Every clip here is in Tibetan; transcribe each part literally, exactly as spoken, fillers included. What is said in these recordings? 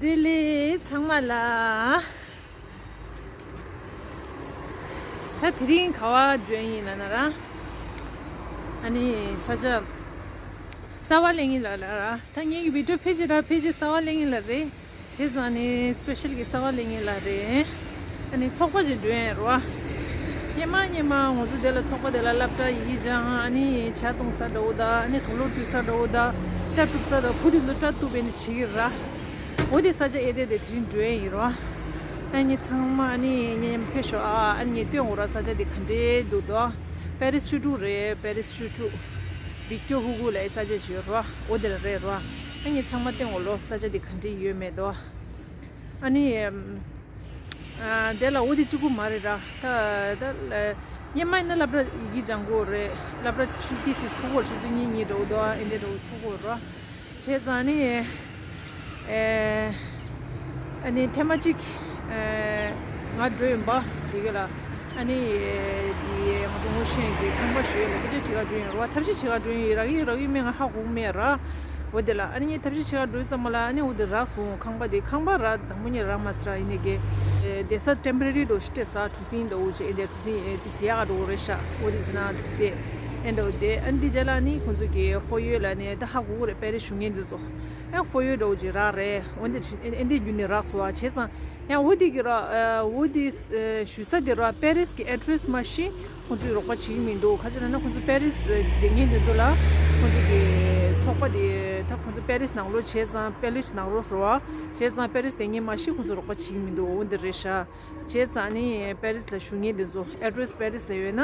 བདེ་ལེགས་ཚང་མ་ལ། ད་དེ་རིང་ག་བ་འགྲོ་ཡིན་ལབ་ན་ར། ཨ་ནི་ས་ཆ་གསར་པ་གླེང་ཡིན་ལབ་ལ་ར། ད་ངེད་ཀྱི་བི་ཌིའོ་ཕལ་ཆེར་ར་ཕལ་ཆེར་གསར་པ་གླེང་ཡིན་ལབ་རེད། བྱས་ཙང་ནི་སི་པེ་ཤལ་གྱི་གསར་པ་གླེང་ཡིན་ལབ་རེད། ཨ་ནི་ཚོགས་པ་ཅིག་འགྲོ་ཡིན་ར། སྔོན་མ་སྔོན་མ་ང་ཚོ་དེ་ལ་ཚོགས་པ་དེ་ལ་སློབ་གྲྭ་ཡི་གེ་སྦྱང་། ཨ་ནི་ཇ་འཐུང་ས་འདྲ་བོ་དང་། ཨ་ནི་དུག་ལོག་བཀྲུ་ས་འདྲ་བོ་དང་། སྐྲ་བཀྲུ་ས་དང་། བུ་དེ་ཚོ་སྐྲ་གཏུབ་པའི་ནི་བྱེད་ཀྱི་ར། འོ་དེ་ས་ཆ་ཨེ་དེ་དེ་དེ་རིང་འགྲོ་ཡིན་ར། ཨ་ནི་ཚང་མ་ཨ་ནི་ངའི་མཉམ་ཕེབས་ཤོག་ཨ། ཨ་ནི་ངས་སྟོན་འོ་ར། ས་ཆ་དེ་ག་འདྲའི་འདུག་དོ། པེ་རིས་ཆུ་དྲུག་རེད། པེ་རིས་ཆུ་དྲུག་བིག་ཏོར་ཧུ་གོ་ལ་ས་ཆ་ཞིག་ཡོད་ར། འོ་དེ་ལ་རེད་ར། ཨ་ནི་ཚང་མ་སྟོན་འོ་ལོ། ས་ཆ་དེ་ག་འདྲའི་ཡོད་མེད་དོ། ཨ་ནི། ཨ། དེ་ལ་འོ་དེ་གཅིག་པུ་མ་རེད་ར། ད་ད་ལ་སྔོན་མ་ཡིན་ན་སློབ་གྲྭ་ཡི་གེ་སྦྱང་དགོས་རེད། སློབ་གྲྭ་ཆུ་ཏི་སི་ཚུགས་པར་ཆུ་ཚོད་གཉིས་གཉིས་འདྲ་བོ་འདུག་ཨ་འདྲ་འདྲ་བོ་ཚུགས་དགོས་ར། བྱས་ཙང་ནི། ཨེ། ཨ་ནི་ཐེངས་མ་གཅིག་ཨེ། ང་འགྲོ་ཡིན་པ་དེ་ག་ལ། ཨ་ནི། ཨེ། དེ་ང་ཚོ་ངོ་ཤེས་ཀྱི་ཁང་པ་ཞིག་ཡོད་ལ། སྐད་ཆ་དྲི་ག་འགྲོ་ཡིན་ར། ཐབས་ཤེས་བྱེད་ག་འགྲོ་ཡིན། རག་གི་རག་གི་མེད། ང་ཧ་གོ་མེད་ར། འོ་དེ་ལ་ཨ་ནི་ངས་ཐབས་ཤེས་བྱེད་ག་འགྲོ་ཙམ་པ་ལ། ཨ་ནི་འོ་དེ་རག་སོང་། ཁང་པ་དེ། ཁང་པ་ར་དང་པོ་ཉིད་རག་མ་སོང་ར། ཡིན་ནའི་གི་ཨེ། བསྡད་ས་ཊེམ་པོ་ར་རི་འདྲ་བོ་ཞིག་སྤྲད་ས། གྲུ་གཟིངས་འདྲ་བོ་ཅིག་ཨེ། དེ་གྲུ་གཟིངས་ཨེ། དེ་ཟེར་ཡག་འདྲ་བོ་རེད་ཤག་འོ་དེ་ཅིག་ན་དེ་ཨེ་འདྲ་བོ་དེ། ཨ་ནི་དེ་རྗེས་ལ་ཨ་ནི་ཁོང་ཚོ་གི་ཧྥོ་ཡོ་ལ་ནི་ད་ཧ་གོ་གི་རེད། པེ་རིས་བཞུགས་མཁན་དེ་ཚོ་ཨེ་ཧྥོ་ཡོ་འདྲ་བོ་ཅིག་རག་རེད། འོ་དེ་ཨེ་འདི་བརྒྱུད་ནས་རག་སོང་བ། བྱས་ཙང་ཡང་འོ་དེ་གི་ར། ཨེ། འོ་དེ་ཨེ། བཞུགས་ས་དེ་ར་པེ་རིས་གི་ཨེ་ཌི་རེ་སི་མ་ཤེས། ཁོང་ཚོས་རོགས་པ་བྱེད་ཀྱི་མི་འདུག་ག་ཅི་ལབ་ན་ཁོང་ཚོ་པེ་རིས་སྡོད་མཁན་དེ་ཚོ་ལ་ཁོང་ཚོ་གི་ཚོགས་པ་དེ། ད་ཁོང་ཚོ་པེ་རིས་ནང་ལོགས་བྱས་ཙང་པེ་རིས་ནང་ལོགས་སོ། བྱས་ཙང་པེ་རིས་སྡོད་མཁན་མ་ཤེས། ཁོང་ཚོ་རོགས་པ་བྱེད་ཀྱི་མི་འདུག་འོ་འདི་རེད་ཤག་བྱས་ཙང་ནི་པེ་རིས་ལ་བཞུགས་མཁན་དེ་ཚོ་ཨེ་ཌི་རེ་སི་པེ་རིས་ལ་ཡོད་ན།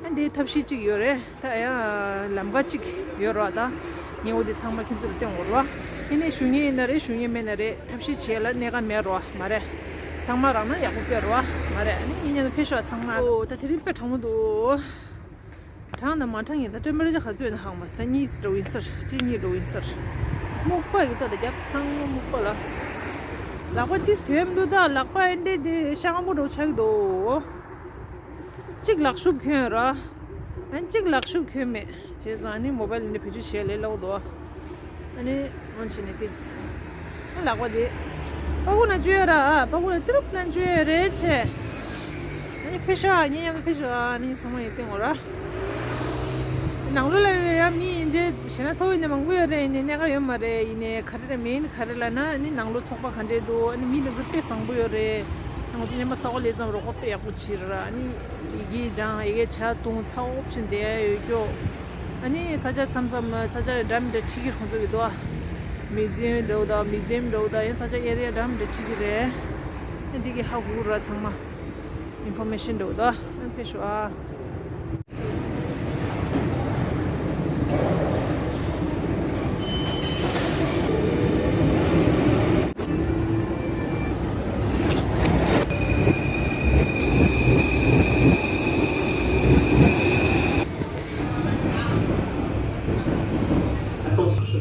ཨ་འདི་ཐབས་ཤེས་གཅིག་ཡོད་རེད། ད་ཡང་ལམ་ཁ་གཅིག་ཡོད་རེད་བ། ད་ངས་འོ་དེ་ཚང་མ་ཁྱེད་ཚོ་ལ་སྟོན་དགོས་རེད་བ། ཨ་ནི་བཞུགས་མཁན་ཡིན་ན་རེད། བཞུགས་མཁན་མེད་ན་རེད། ཐབས་ཤེས་བྱེད་ལ་གནད་འགག་མེད་རེད་བ། མ་རེད། ཚང་མ་རག་ན་ཡག་པོ་དཔེ་རེད་བ། མ་རེད། ཨ་ནི་ངེད་གཉིས་ཕེབས་ཤོག་ཚང་མ། ཨོ་ད་དེ་རིང་དཔེ་གྲང་མོ་འདུག་གྲང་དང་མ་གྲང་ཡིན། ད་ཊེམ་པེ་རེ་ཅར་ག་ཚོད་ཡོད་ན་ཧ་གོ་མ་སོང་། ད་གཉིས་འདྲ་བོ་ཡིན་ས་རེད། གཅིག་གཉིས་འདྲ་བོ་ཡིན་ས་རེད། སྨུག་པ་ཡིན། ད་ད་རྒྱབ་ཚང་མ་སྨུག་པ་ལ། ལག་པ་ཏིས་དོན་མི་འདུག་ད་ལག་པ་ཨེ་འདྲས་དེ་ཤ་སྐམ་པོ་འདྲ་བོ་ཆགས་ཀྱི་འདུག་གཅིག་ལག་ཤུབས་གྱོན་ར། ཨ་གཅིག་ལག་ཤུབས་གྱོན་མེད། བྱས་ཙང་ཨ་ནི་མོ་བལ་ནས་བེད་སྤྱོད་བྱས་ལས་སླ་བོ་འདུག་ཨ་ནི་ཨོན་བྱས་ནས་ཏིས། ཨ་ལག་པ་དེ། པ་ཀུ་ན་བཅོས་ར། པ་ཀུ་ན་ཏི་རུབ་ན་བཅོས་རེད་བྱས། ཨ་ནི་ཕེབས་ཤོག་ངེད་མཉམ་དུ་ཕེབས་ཤོག་ཨ་ནི་ཚང་མ་ཡིན་སྟེང་འོ་ར། ནང་ལོགས་ལ་ཡོད་ཡ་མི་ཡིན་གྱི་ཞེ་ན་ཚ་བོ་ཡིན་ན་མང་པོ་ཡོད་རེད། ཡིན་ནའི་གནད་འགག་ཡོད་མ་རེད། ཡིན་ནའི་ག་རེ་རེད། མེན་ག་རེ་ལབ་ན་ཨ་ནི་ནང་ལོགས་ཚོགས་པ་ག་འདྲས་འདུག་ཨ་ནི་མི་འདི་ཚོ་དཔེ་བཟང་པོ་ཡོད་རེད། ང་ཚོ་སྔོན་མ་ས་གོ་སླེབས་ཙམ་རོགས་པ་དཔེ་ཡག་པོ་བྱས་ར། ཨ་ནི་ཡི་གེ་སྦྱང་། ཡི་གེ་ཇ་འཐུང་། ཚ་བོ་ཕྱིན་བསྡད་ཡོད་ཀྱོ། ཨ་ནི་ས་ཆ་མཚམས་མཚམས་ས་ཆ་འདྲ་མི་འདྲ་ཁྲིད་ཀྱི་ཁོང་ཚོ་གི་འདུག་མིའུ་ཛི་ཡམ་འདྲ་བོ་དང་། མིའུ་ཛི་ཡམ་འདྲ་བོ་དང་། ཡང་ས་ཆ་ཨེ་རི་ཡ་འདྲ་མི་འདྲ་ཁྲིད་ཀྱི་རེད། ཨ་འདི་གི་ཧ་གོ་ར་ཚང་མ། ཨིན་ཕོར་མེ་ཤན་འདྲ་བོ་དང་། ཨ་ཕེབས་ཤོག་ཨ།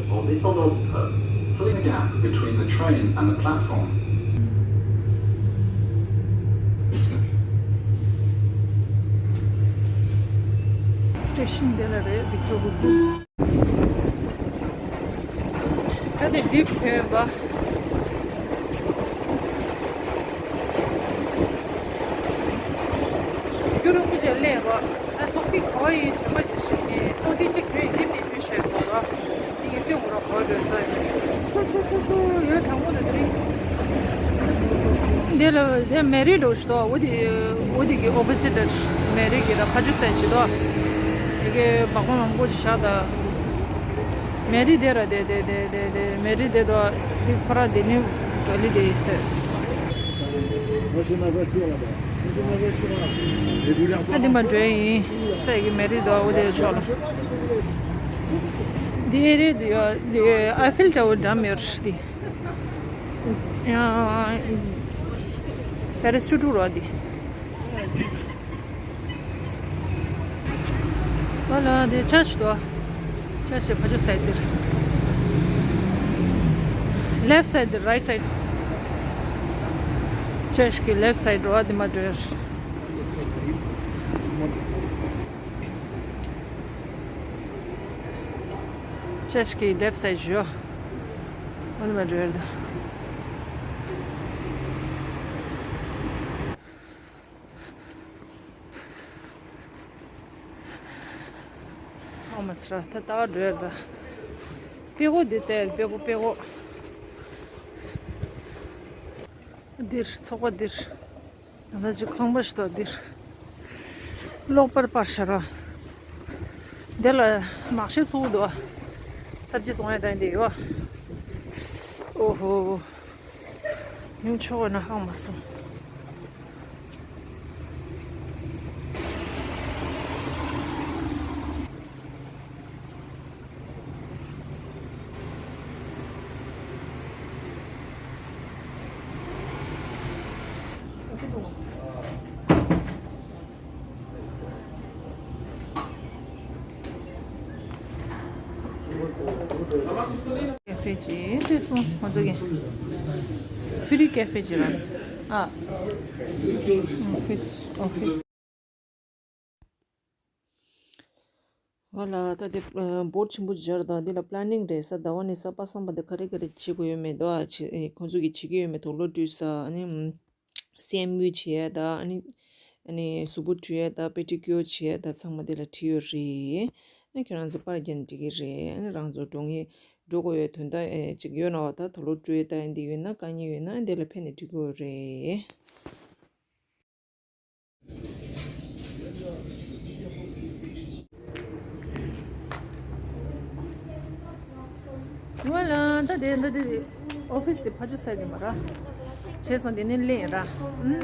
En descendant du train. Filling the gap between the train and the platform. སི་ཊེ་ཤན་འདི་ལ་རེད། བིག་ཊོར་ཧུག་ལུང་། ད་དེ་ལིབ་ཐོན་པ། རྒྱུ་རུ་ཀུ་ཅེ་ལེན་རོགས། ད་སོག་ཏི་གོ་ཡི་དྲན་པ་ཅིག་ཞིག་ནས་སོག་ཏི་གཅིག་ཐོན། ལིབ་ནས་ཐོན་ཤོད་དགོས་རོགས། དེ་ཡིན་དུས་ངོ་རོགས་གོ་འགྲོ་ས་ཡིན། ཆུ་ཆུ་ཆུ་ཆུ་ཡོད། གྲང་མོ་འདུག་དེ་རིང་། འདི་ལ་དེ་མེ་རི་འགྲོ་ཞིག་འདུག་འོ་དེ་འོ་དེ་གི་ཨོ་པོ་སི་ཊི་མེ་རི་གི་ར་ཕ་ཆུ་སེ་ཞིག་འདུག་དེ་གི་སྦག་སྦག་མང་པོ་ཞིག་བཞག་ད། མེ་རི་དེ་ར་དེ་དེ་དེ་དེ་དེ་མེ་རི་དེ་དོ། དེ་ཁོ་ར་དེ་ནི་ག་ལི་དེ་ཡིན་ཟེར། ཨ་དེ་མ་འགྲོ་ཡིན་ཟེར་གི་མེ་རི་དོ། འོ་དེ་ཕྱོགས་ལ། དེ་རེད་དེ་ཡོད་དེ། ཨའི་ཕིལ་ཊ་ཝར་འགྲམ་ཡོད་རེད་དེ། ཡང་པེ་རིས་ཆུ་དྲུག་རོ་དེ། ཨ་ལ་དེ་ཅར་ཆི་དོ། ཅར་ཆི་ཕ་ཆོ་སའིཌ་དེར། ལེཕ་སའིཌ་དེར། རའིཊ་སའིཌ། ཅར་ཆི་གི་ལེཕ་སའིཌ་རོ་དེ་མ་འགྲོ་ཡར། ཅར་ཆི་གི་ལེཕ་སའིཌ་ཞོ། ཨ་ནི་མ་འགྲོ་ཡར་ད། མ་སྲ་ད་ལྟ་བ་འགྲོ་ཡ་ར། པེ་གོ་འདི་ལྟ་ཡ་པེ་གོ་པེ་གོ། འདིར་ཚོགས་པ་འདིར། ང་ཚོ་ཅིག་ཁང་པ་ཞིག་འདུག་འདིར། གློག་པར་པར་ཤར་བ། འདི་ལ་མག་ཤ་ཚུགས་འདུག་ཚབ་ཅིག་སོང་ཡ་ད་འདི་ཡོད། ཨོ་ཧོ། ཉུང་ཆོག་ན་ཧང་མ་སོང་། ཀ་ཧྥེ་ཅིག་སྤྲད་སོང་ཁོང་ཚོ་གིས། ཕི་རི་ཀ་ཧྥེ་ཅིག་ར། ཨ། ཨོ་ཕི་སི་ཨོ་ཕི་སི། ང་ལ་ད་དེ་བོར་ཆེན་པོ་སྦྱར་དང་དེ་ལ་པི་ལ་ནིང་རེད་ས། ཟླ་བ་ནས་ས་པ་སམ་པ་དེ་ག་རེ་ག་རེ་བྱེད་དགོས་ཡོད་མེད་དོ། ཁོང་ཚོ་གིས་བྱེད་ཀྱི་ཡོད་མེད་དུག་ལོག་བཀྲུས་ས། ཨ་ནི་སེམས་མུ་བྱེད་ཡ་ད། ཨ་ནི་ཨ་ནི་གཟུགས་པོ་བཀྲུ་ཡ་ད། པེ་ཏི་ཀིའུར་བྱེད་ཡ་ད། ཚང་མ་དེ་ལ་བྲིས་ཡོད་རེད། ཨ་ཁྱེད་རང་ཚོ་པར་རྒྱག་ནས་འགྲིག་གི་རེད། ཨ་ནི་རང་ཚོ་འགྲོ་ངེས་འགྲོ་དགོས་ཡོད་དོན་དག་ཅིག་ཡོད་ན་བ་ད་དུག་ལོག་བཀྲུ་ཡ་ད། ཨ་འདི་ཡོད་ན་དཀའ་ངལ་ཡོད་ན་ཨ་འདི་ལ་ཕེབས་ནས་འགྲིག་གི་ཡོད་རེད། ང་ལ་ད་དེ་ད་དེ་ཨོ་ཕི་སི་དེ་ཕ་ཆུ་སའི་དེ་མ་ར། བྱས་ཙང་དེ་ནས་ལེན་ར། ཨུམ།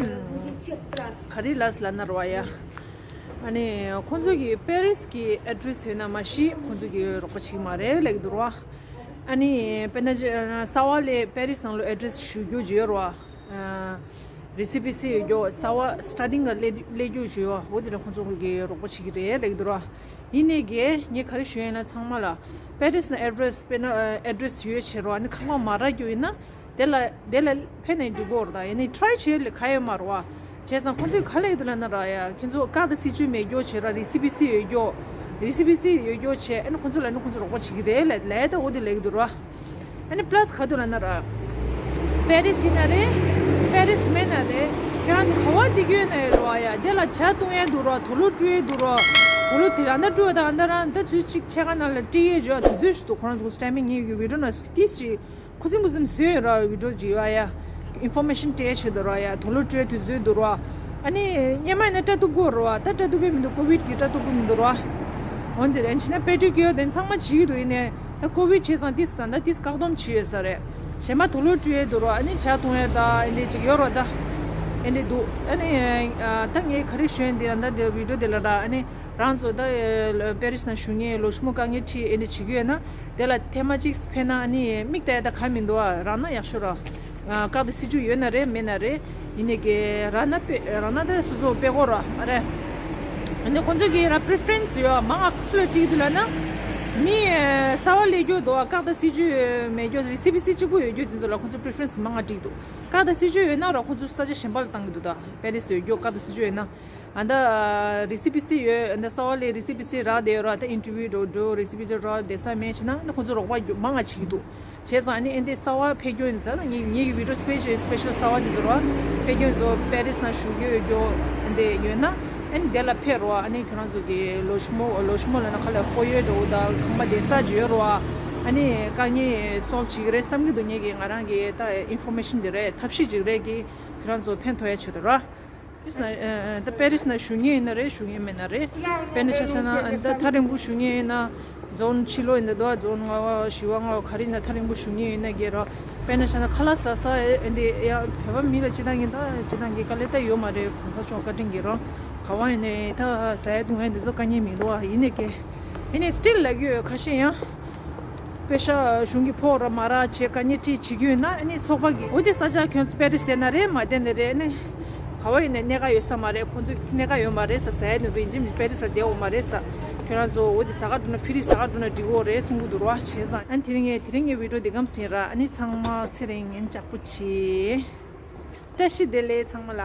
ག་རེ་ལབ་ལབ་ན་ར་བ་ཡ། ཨ་ནི་ཁོང་ཚོ་གི་པེ་རིས་གི་ཨེ་ཌི་རེ་སི་ཡོད་ན་མ་གཞི་ཁོང་ཚོ་གི་རོགས་པ་བྱེད་ཀྱི་མ་རེད་ལབ་ཀྱི་འདུག་ར་བ། ཨ་ནི་དཔེར་ན་ཅི་གསར་པ་ལ་པེ་རིས་ནང་ལོ་ཨེ་ཌི་རེ་སི་ཞུ་རྒྱུ་ཅིག་ཡོད་ར་བ། རི་སི་པི་སི་ཡོད་རྒྱུ་གསར་པ་སི་ཊར་ཊིང་གི་སླེབས་སླེབས་རྒྱུ་ཅིག་ཡོད་བ། འོ་དེ་ལ་ཁོང་ཚོ་གི་རོགས་པ་བྱེད་ཀྱི་རེད་ལབ་ཀྱི་འདུག་ར། ཡིན་ནའི་གི་ངས་ག་རེ་ཞུ་ཡིན་ན་ཚང་མ་ལ་པེ་རིས་ན་ཨེ་ཌི་རེ་སི་དཔེར་ན་ཨེ་ཌི་རེ་སི་ཡོད་བྱས་ར་བ། ཨ་ནི་ཁང་པ་མ་རག་རྒྱུ་ཡིན་ན་དེ་ལ་དེ་ལ་ཕེབས་ནས་འགྲིག་གི་རེད། ད་ཡིན་ནའི་ཊི་རའི་བྱེད་ལ་ག་ཡོད་མ་རེད་བ། བྱས་ཙང་ཁོང་ཚོས་ག་ལབ་ཀྱི་འདུག་ལབ་ན་ར་ཡ། ཁྱོད་ཚོ་ཀར་དང་སྲིད་ཇུས་མེད་རྒྱུ་བྱས་ར། རི་སི་པི་སི་ཡོད་རྒྱུ། རི་སི་པི་སི་ཡོད་རྒྱུ་བྱས། ཨ་ནི་ཁོང་ཚོ་ལ་ནི་ཁོང་ཚོ་རོགས་པ་བྱེད་ཀྱི་རེད་ལབ་ལབ་ད་འོ་དེ་ལབ་ཀྱི་འདུག་ར། ཨ་ནི་པ་ལ་སི་ག་འདུག་ལབ་ན་ར། པེ་རི་སི་ཡིན་ན་རེད། པེ་རི་སི་མིན་ན་རེད། ཁྱེད་རང་ཚོ་ག་བ་བསྡད་ཀྱི་ཡོད་ན་ཡོད་ར་ཡ། དེ་ལ་ཇ་བཏུང་ཡས་འདུག་ར། དུག་ལོག་བཀྲུ་ཡས་འདུག་ར། དུག་ལོག་དེ་ལ་ད་བཀྲུ་བ་དང་ད་ར་ད་ཚུལ་གཅིག་ཕྱེད་ཀ་ནང་ལ་བཀྲུ་ཡས་བྱོས། དུས་ཚོད་ཞིག་འདུག་ཁོ་རང་ཚོ་སི་ཊེ་མིང་ངའི་བི་ཌི་ཡོ་ནང་ཏིས་ཅིག་ཁུ་སིམ་ཁུ་སིམ་བཟོས་ཡོད་ར། བི་ཌི་ཡོ་བྱེད་པ་ཡ། ཨིན་ཕོར་མེ་ཤན་སྤྲད་བྱེད་དུ་ར་ཡ། དུག་ལོག་བཀྲུ་དུས་ཚོད་དུ་ར། ཨ་ནི་སྔོན་མ་ཡིན་ན་སྤྲད་ཐུབ་ཀྱི་རེད་བ། ད་སྤྲད་ཐུབ་ཀྱི་མི་འདུག་ཀོ་བིཌ་གི་སྤྲད་ཐུབ་ཀྱི་མི་འདུག་ར། འོན་ཏེ་རེད་ཕྱིན་ན་པེ་ཏི་ཀིའུར་དེ་ཚང་མ་བྱེད་ཀྱི་འདུག་ཡིན་ནའི་ད་ཀོ་བིཌ་བྱས་ཙང་ཏིས་ད་ད་ཏིས་བཀག་སྡོམ་བྱས་ཡོད་ས་རེད། གཞན་པ་དུག་ལོག་བཀྲུ་ཡས་འདུག་ར། ཨ་ནི་ཇ་འཐུང་ཡས་ད་ཨ་ནི་ཅིག་ཡོད་ར། ད་ཨ་ནི་འདུག་ཨ་ནི་ད་ངས་ག་རེ་ཞུ་ཡིན་འདི་ལ་ད་འདི་བི་ཌི་ཡོ་འདི་ལ་ར། ཨ་ནི་རང་ཚོ་ད་པེ་རི་སི་ནང་བཞུགས་མཁན་ལོ་ཞིག་མོ་དཀའ་ངལ་འཕྲད་ཨེ་འདྲ་བྱེད་ཀྱི་ཡོད་ན། དེ་ལ་ཐེངས་མ་གཅིག་ཕེབས་ན་ཨ་ནི་མིག་ལྟ་ཡ་ད་གང་མི་འདུག་ཨ་རག་ན་ཡག་ཤོས་ར། ཨ་བཀག་དང་སྲིད་ཇུས་ཡོད་ན་རེད་མེད་ན་རེད། ཡིན་ནའི་གི་རག་ན་དཔེ་རག་ན་ད་སོ་སོ་དཔེ་དགོས་ར་མ་རེད། ཨ་ནི་ཁོང་ཚོ་གི་ར་པི་རི་ཕེ་རེན་སི་ཡོད་མང་ང་སུ་ལ་སྤྲད་ཀྱི་འདུག་ལབ་ན། མི་གསར་པ་སླེབས་རྒྱུ་འདུག་བཀག་དང་སྲིད་ཇུས་མེད་རྒྱུ་རེད། སི་བི་སི་གཅིག་པུ་ཡོད་རྒྱུ་དེ་ཚོ་ལ་ཁོང་ཚོ་པི་རི་ཕེ་རེན་སི་མང་ང་སྤྲད་ཀྱི་འདུག་བཀག་དང་སྲིད་ཇུས་ཡོད་ན་ར་ཁོང་ཚོ་ས་ཆ་གཞན་པ་ལ་བཏང་གི་འདུག་ད་པེ་རི་སི་ཡོད་རྒྱུ་བཀག་དང་སྲིད་ཇུས་ཡོད་ན། ཨ་ད་རི་སི་པི་སི་ཡོད། ཨ་ད་གསར་པ་སླེབས་རི་སི་པི་སི་རག་བསྡད་ཡོད་ར། ད་ཨིན་ཊར་བིའུ་འགྲོ་འགྲོ་རི་སི་པི་སི་རག་བསྡད་ས་མེད་བྱས་ན་ཨ་ནི་ཁོང་ཚོ་རོགས་པ་རྒྱུ་མང་ང་བྱེད་ཀྱི་འདུག་བྱས་ཙང་ཨ་ནི་ཨེ་འདི་གསར་པ་ཕེབས་རྒྱུ་ཡིན་ད་ད་ངེད་ངེད་ཀྱི་བི་ཌི་ཡོ་སི་པེ་ཤལ་གསར་པ་འདི་ཚོ་ར་ཕེབས་རྒྱུ་ཡིན་ཚོ་པེ་རི་སི་ནང་བཞུགས་ཀྱི་ཡོད་རྒྱུ་ཨ་འདི་ཡོད་ན་ཨ་ནི་དེ་ལ་ཕེབས་རོགས། ཨ་ནི་ཁྱོད་རང་ཚོ་གི་ལོ་ཞིག་མོ་ལོ་ཞིག་མོ་ལབ་ན་ཁ་ལ་ཧོ་ཡོད་འགྲོ་ད་ཁང་པ་བསྡད་ས་ཅིག་ཡོད་རོགས། ཨ་ནི་དཀའ་ངལ་སོལབ་བྱེད་ཀྱི་རེད་བསམ་གྱི་འདུག་ངེད་ཀྱི་ང་རང་གི་ད་ཨིན་ཕོར་མེ་ཤན་འདི་རེད་ཐབས་ཤེས་ཅིག་རེད་གི་ཁྱོད་རང་ཚོ་ཕན་ཐོགས་ཡ་ཆེད་དུ་ར། པེ་རི་སི་ན་ཨ་ད་པེ་རི་སི་ན་བཞུགས་མཁན་ཡིན་ན་རེད། བཞུགས་མཁན་མེད་ན་རེད། དཔེར་ན་ཆ་བཞག་ན་ཨ་ད་ཐག་རིང་པོ་བཞུགས་མཁན་ཡིན་ན་རྫོང་ཕྱི་ལོགས་ཡིན་ད་དོ་རྫོང་ལྔ་པ་བཞི་པ་ལྔ་པ་ག་རེ་ཡིན་ན་ཐག་རིང་པོ་བཞུགས་མཁན་ཡིན་ན་གལ་རོགས། དཔེར་ན་ཆ་བཞག་ན་ཁ་ལག་ཟ་ས་ཨེ་འདི་ཡ་བོད་པ་མི་ལ་སྤྱི་བཏང་གི་ད་སྤྱི་བཏང་གི་དཀའ་ལས་ད་ཡོད་མ་རེད། གོང་ས་མཆོག་བཀའ་དྲིན་གྱིས་རོགས་ག་བ་ཡིན་ནའི་ད་ཟ་ཡ་འཐུང་ཡ་འདི་ཚོ་དཀའ་ངལ་མི་འདུག་ཨ། ཡིན་ནའི་གལ་ཡིན་ནའི་སི་ཊིལ་ལབ་ཀྱི་ཡོད་ཁ་ཤས་ཡང་། པེ་ཤ་གཞུང་གི་ཕོགས་ར་མ་རག་བྱས་དཀའ་ངལ་འཕྲད་བྱེད་ཀྱི་ཡོད་ན་ཨ་ནི་ཚོགས་པ་གི་འོ་དེ་ས་ཆ་ཁྱོད་ཚོ་པེ་རི་སི་བསྡད་ན་རེད་མ་བསྡད་ན་རེད་ཨ་ནི། ག་བ་ཡིན་ནའི་གནས་ཀ་ཡོད་ས་མ་རེད། ཁོང་ཚོ་གནས་ཀ་ཡོད་མ་རེད་ས། ཟ་ཡ་དེ་ཚོ་ཡིན་གཅིག་མིན་པེ་རི་སི་ལ་བསྡད་འོང་མ་རེད་ས། ཁྱོད་རང་ཚོ་འོ་དེ་ཟ་ག་འགྲོ་ན་ཕི་རི་ཟ་ག་འགྲོ་ན་འགྲིག་གི་རེད་གསུང་གི་འདུག་ར། བྱས་ཙང་ཨ་ནི་དེ་རིང་ངས་དེ་རིང་ངའི་བི་ཌི་ཡོ་འདི་གམ་ཟིན་ར། ཨ་ནི་ཚང་མ་ཚེ་རིང་ཡིན་ཅག་པོ་བྱེད། བཀྲ་ཤིས་བདེ་ལེགས་ཚང་མ་ལ།